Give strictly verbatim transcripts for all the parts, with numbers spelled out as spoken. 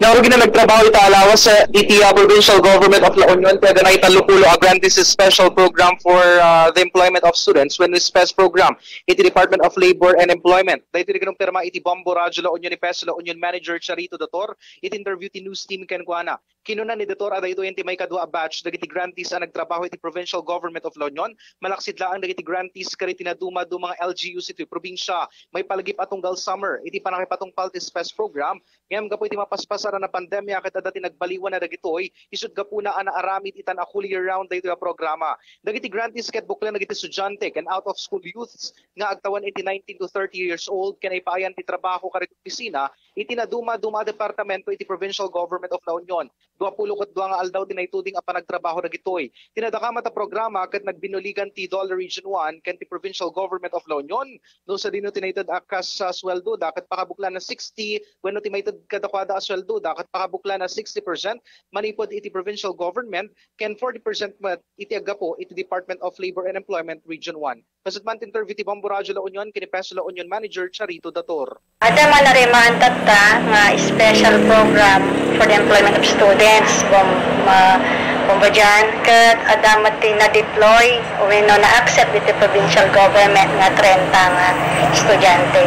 Naurog na nagtrabaho ita a lawas sa iti, ah, Provincial Government of La Union, kaya ganay tallo pulo a grantees special program for, ah, the employment of students when we spes program iti Department of Labor and Employment. Daytoy di kanong pirma iti Bombo Radyo La Union ni Pes La Union Manager Charito Dator, iti interview ti news team kenkuana. Kinuna ni Dator a daytoy ti maikadua a batch dagiti grantees a nagtrabaho iti Provincial Government of La Union, malaksid laeng dagiti grantees kadagiti naduma-duma nga L G Us iti probinsya. Maipalagip a tunggal summer iti pannakipatungpal ti spes program, ngem gapu iti mapaspasar a pandemia ket adda ti nagbaliwan a dagitoy, isut' gapuna a naaramid itan a whole year round daytoy a programa. Dagiti grantees ket buklen dagiti estudiante ken out-of-school youths nga agtawen iti nineteen to thirty years old ken naipaayan ti trabaho kadagiti opisina iti naduma-duma a departamento iti Provincial Government of La Union. Dua pulo ket dua nga aldaw ti naituding a panagtrabaho dagitoy. Ti nadakamat a programa ket nagbinuligan ti DOLE Region one ken ti Provincial Government of La Union. No sadino ti naited a kas a sueldoda ket pakabuklan a sixty wenno ti maited kadakuada a sueldoda ket pakabuklan a sixty percent manipud iti provincial government ken forty percent met iti aggapu iti Department of Labor and Employment Region one. Kasut man ti interview ti Bombo Radyo La Union ken ni Pes La Union Manager Charito Dator. Adda man a rimaan tatta nga special program for the employment of students, Bom-, ma-, Bombo Jan, ket adda met ti na-deploy wenno na-accept diti provincial government nga trenta nga estudiante.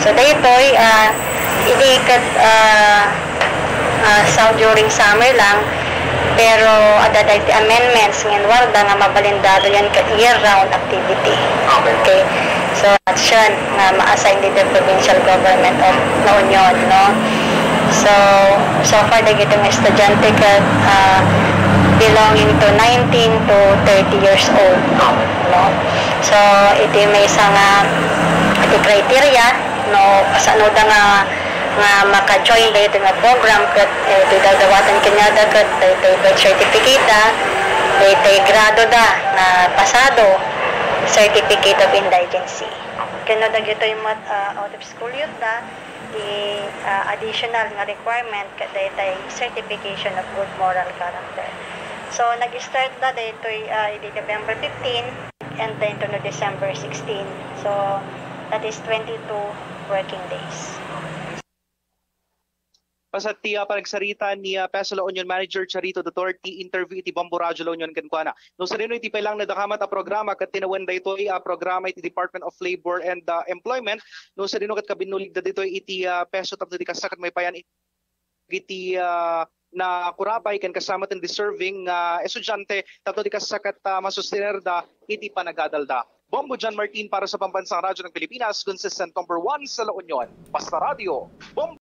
So, daytoy, ah, idi ket, ah, ah, sa during summer lang, pero adda daytoy amendments nga inwarda nga mabalin dadayan ket year-round activity. Okay. Okay. So, action nga ma-assign dito provincial government of La Union, no? So, so far, dagiti nga estudiante ket, ah, belonging to nineteen to thirty years old, no? So, iti maysa nga, iti criteria, no, kasano da nga, nga maka-join daytoy nga program ket, eh, ti dawdawatan kaniada ket daytoy birth certificate da, daytoy grado da nga pasado, certificate of indigency. Ken no dagitoy met, ah, out of school youth da, ti, ah, additional nga requirement ket daytoy certification of good moral character. So, nag-start da daytoy, ah, idi November fifteen and then to no December sixteen. So, that is twenty-two working days. Pasat ti, ah, panagsarita ni, ah, Pes La Union Manager Charito Dator ti interview iti Bombo Radyo La Union kenkuana. No sadino iti pay lang nadakamat a programa ket tinawen daytoy a programa iti Department of Labor and, ah, Employment, no sadino ket kabinnuligda ditoy iti, ah, peso tapno di kasta ket maipayan iti, ah, nakurapay ken kasta met ti deserving nga estudiante tapno di kasta ket, ah, masustenerda iti panagadalda. Bombo John Martin para sa Pambansang Radyo ng Pilipinas, consistent number one sa La Union. Basta Radyo, Bombo!